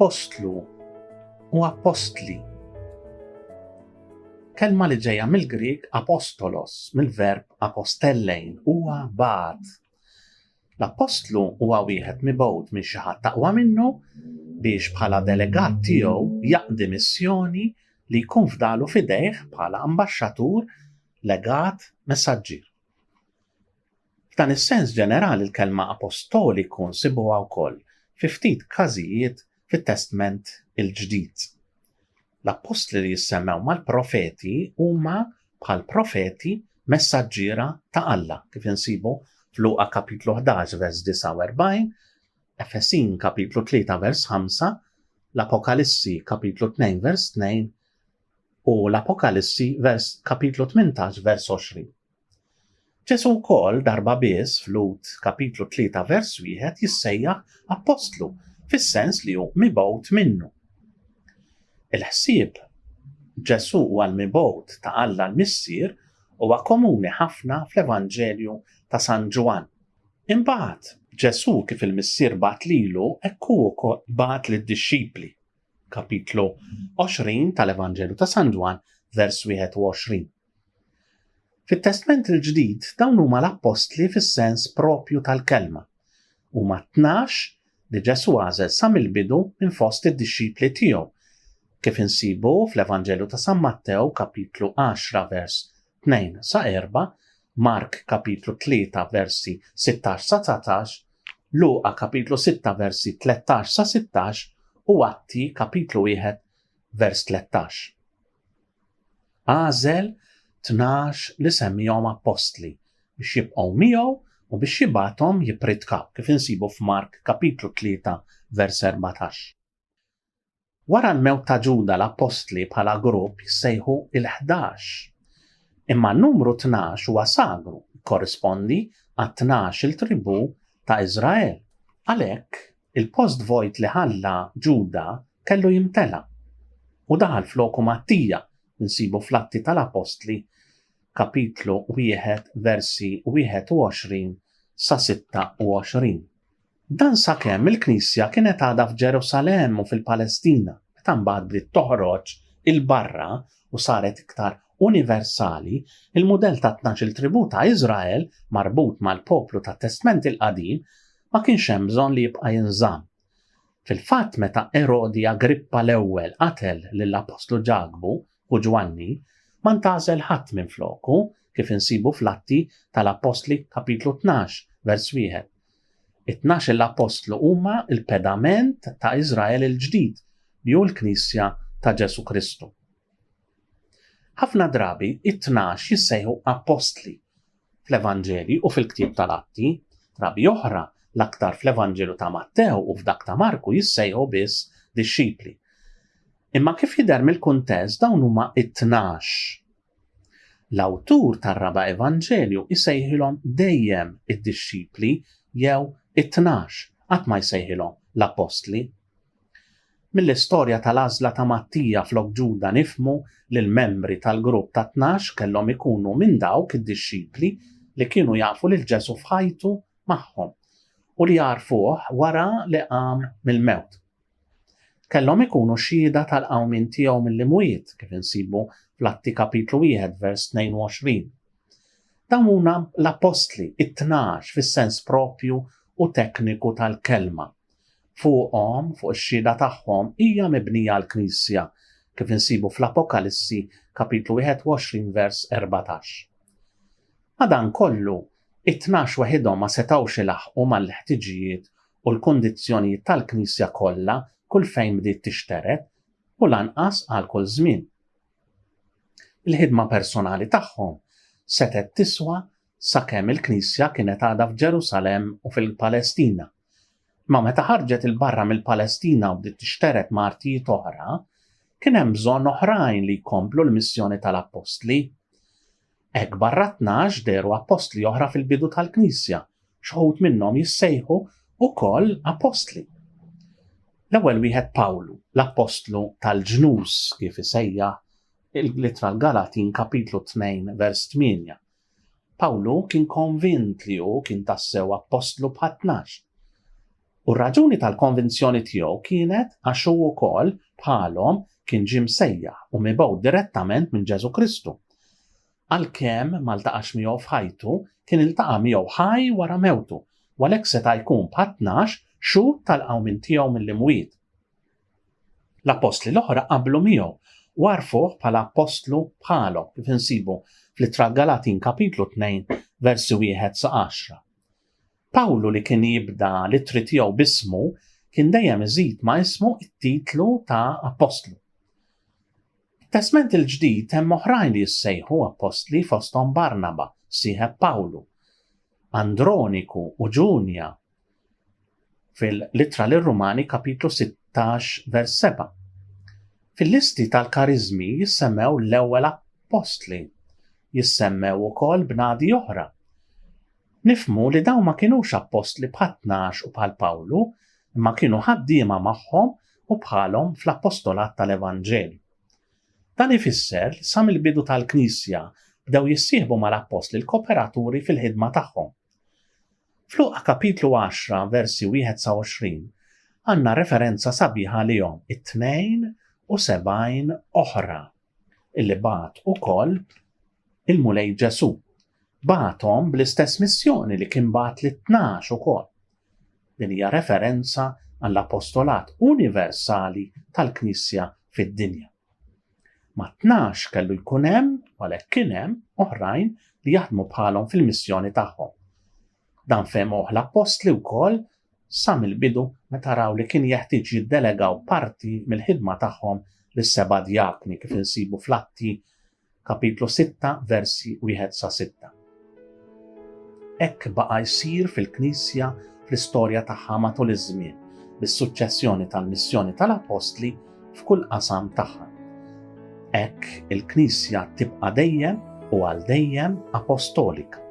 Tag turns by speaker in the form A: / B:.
A: Appostlu u appostli. Kelma li ġejja mill-Grieg apostolos, mill-verb apostellein, huwa bagħat. L-appostlu huwa wieħed mibgħut minn xi ħadd aqwa minnu biex bħala delegat tiegħu jaqdi missjoni li jkun fdalu f'idejh bħala ambaxxatur, legat, messaġġier. F'dan is-sens ġenerali l-kelma apostoliku nsibuha wkoll fi ftit każijiet fit-Testment il-Ġdid. L-appostli li jissemmew mal-profeti huma bħal profeti messaġġiera ta' Alla, kif insibu f'Luqa kapitlu 11 vers 49, Efesin kapitlu 3 vers 5, l-Apokalissi kapitlu 2 vers 2 u l-Apokalissi vers kapitlu 18 vers 20. Ġesù wkoll darba biss f'Lhud kapitlu 3 vers 1 jissejjaħ appostlu fis-sens li hu mibgħut minnu. Il-ħsieb Ġesù huwa l-mibgħut ta' Alla l-Missier huwa komuni ħafna fl-Evanġelju ta' San Ġwann. Imbagħad, Ġesù kif il-Missier bagħat lilu hekk hu wkoll bagħat lid-dixxipli. Kapitlu 20 tal-Evanġelju ta' San Ġwann, vers 21. Fit-Testment il-Ġdid dawn huma l-appostli fis-sens proprju tal-kelma. Huma t-tnax li Ġesù għażel sa mill-bidu minn fost id-dixxipli tiegħu, kif insibu fl-Evanġelju ta' San Mattew kapitlu 10 vers 2 sa 4, Mark kapitlu 3 versi 16 sa 19, Luqa kapitlu 6 versi 13 sa 16 u Atti kapitlu 1 vers 13. Għażel 12 li semmihom appostli biex jibqgħu miegħu u biex jibgħathom jippritkaw, kif insibu f'Mark kapitlu 3 vers 14. Wara l-mewt ta' Ġuda l-appostli bħala grupp jissejħu il-11. Imma n-numru 12 huwa sagru, jikkorrispondi għat-tnax-il tribù ta' Iżrael. Għalhekk, il-post vojt li ħalla Ġuda kellu jimtela, u daħal floku Mattija, li nsibu fl-Atti tal-Appostli, kapitlu 1 versi 21 sa 26. Dan sakemm il-Knisja kienet għadha f'Ġerusalemm u fil-Palestina, meta mbagħad bdiet toħroġ 'il barra u saret iktar universali, il-mudell tat-tnax-il tribù ta' Iżrael marbut mal-poplu tat-Testment il-Qadim ma kienx hemm bżonn li jibqa' jinżamm. Fil-fatt meta Erodi Agrippa l-Ewwel qatel lill-appostlu Ġakbu u Ġwanni, ma ntgħażel ħadd minfloku, kif insibu fl-Atti tal-Appostli kapitlu 12, vers 1. It-tnax-il appostlu huma l-pedament ta' Iżrael il-ġdid, li hu l-Knisja ta' Ġesù Kristu. Ħafna drabi it-tnax jissejħu appostli fl-Evanġelji u fil-ktieb tal-Atti, drabi oħra, l-aktar fl-Evanġelju ta' Mattew u f'dak ta' Marku jissejħu biss dixxipli. Imma kif jidher mill-kuntest dawn huma t-tnax. L-awtur tar-raba' Evanġelju jsejħilhom dejjem id-dixxipli jew it-tnax, qatt ma jsejħilhom l-appostli. Mill-istorja tal-għażla ta' Mattija flok Ġuda nifhmu li l-membri tal-grupp tat-tnax kellhom ikunu minn dawk id-dixxipli li kienu jafu lil Ġesù f'ħajtu magħhom u li għarfuh wara li qam mill-mewt. Kellhom ikunu xhieda tal-qawmien tiegħu mill-imwiet, kif insibu fl-Atti kapitlu 1 vers 22. Dawn huma l-appostli, it-tnax fis-sens proprju u tekniku tal-kelma. Fuqhom, fuq ix-xhieda tagħhom, hija mibnija l-Knisja, kif insibu fl-Apokalissi kapitlu 21 vers 14. Madankollu, it-tnax weħidhom ma setgħux ilaħħqu mal-ħtiġijiet u l-kundizzjonijiet tal-Knisja kollha kull fejn bdiet tixtered, u lanqas għal kull żmien. Il-ħidma personali tagħhom setgħet tiswa sakemm il-Knisja kienet għadha f'Ġerusalemm u fil-Palestina. Imma meta ħarġet 'il barra mill-Palestina u bdiet tixtered ma' artijiet oħra, kien hemm bżonn oħrajn li jkomplu l-missjoni tal-appostli. Hekk barra t-tnax dehru appostli oħra fil-bidu tal-Knisja, x'uħud minnhom jissejħu wkoll appostli. L-ewwel wieħed Pawlu, l-appostlu tal-ġnus kif isejjaħ l-Ittra l-Galatin kapitlu 2 vers 8. Pawlu kien konvint li hu kien tassew appostlu bħat-tnax. U r-raġuni tal-konvinzjoni tiegħu kienet għax hu wkoll, bħalhom, kien ġie msejjaħ u mibgħut direttament minn Ġesù Kristu. Għalkemm ma ltaqax miegħu f'ħajtu, kien iltaqa' miegħu ħaj wara mewtu, u għalhekk seta' jkun bħat-tnax xhud tal-qawmien tiegħu mill-imwiet. L-appostli l-oħra qablu miegħu u għarfuh bħala appostlu bħalhom, kif insibu fl-Ittra Galatin kapitlu 2 versi 1 sa 10. Pawlu li kien jibda l-ittri tiegħu b'ismu kien dejjem iżid ma' ismu t-titlu ta' appostlu. Fit-Testment il-Ġdid hemm oħrajn li jissejħu appostli fosthom Barnaba, sieħeb Pawlu, Androniku u Ġunja fil-Ittra lir-Rumani kapitlu 16 vers 7. Fil-listi tal-kariżmi jissemmew l-ewwel appostli, jissemmew ukoll bnadi oħra. Nifhmu li dawn ma kinux appostli bħat-Tnax u bħal Pawlu, imma kienu ħaddiema magħhom u bħalhom fl-appostolat tal-Evanġelju. Dan ifisser li sa mill-bidu tal-Knisja bdew jissieħbu mal-appostli l-koperaturi fil-ħidma tagħhom. F'Luqa kapitlu 10 versi 1 sa 20 għandna referenza sabiħa għalihom it-72 oħra illi bagħat ukoll il-Mulej Ġesù. Bagħathom bl-istess missjoni li kien bagħat lit-tnax ukoll. Din hija referenza għall-apostolat universali tal-Knisja fid-dinja. Mat-tnax kellu jkun hemm, u għalhekk kien hemm, oħrajn li jaħdmu bħalhom fil-missjoni tagħhom. Dan fehmuh l-appostli wkoll sa mill-bidu meta raw li kien jeħtieġ jiddelegaw parti mill-ħidma tagħhom lis-seba' djakni kif insibu fl-Atti kapitlu 6 versi 1 sa 6. Hekk baqa' jsir fil-Knisja fl-istorja tagħha matul iż-żmien bis-suċċessjoni tal-missjoni tal-Appostli f'kull qasam tagħha. Hekk il-Knisja tibqa' dejjem u għal dejjem apostolika.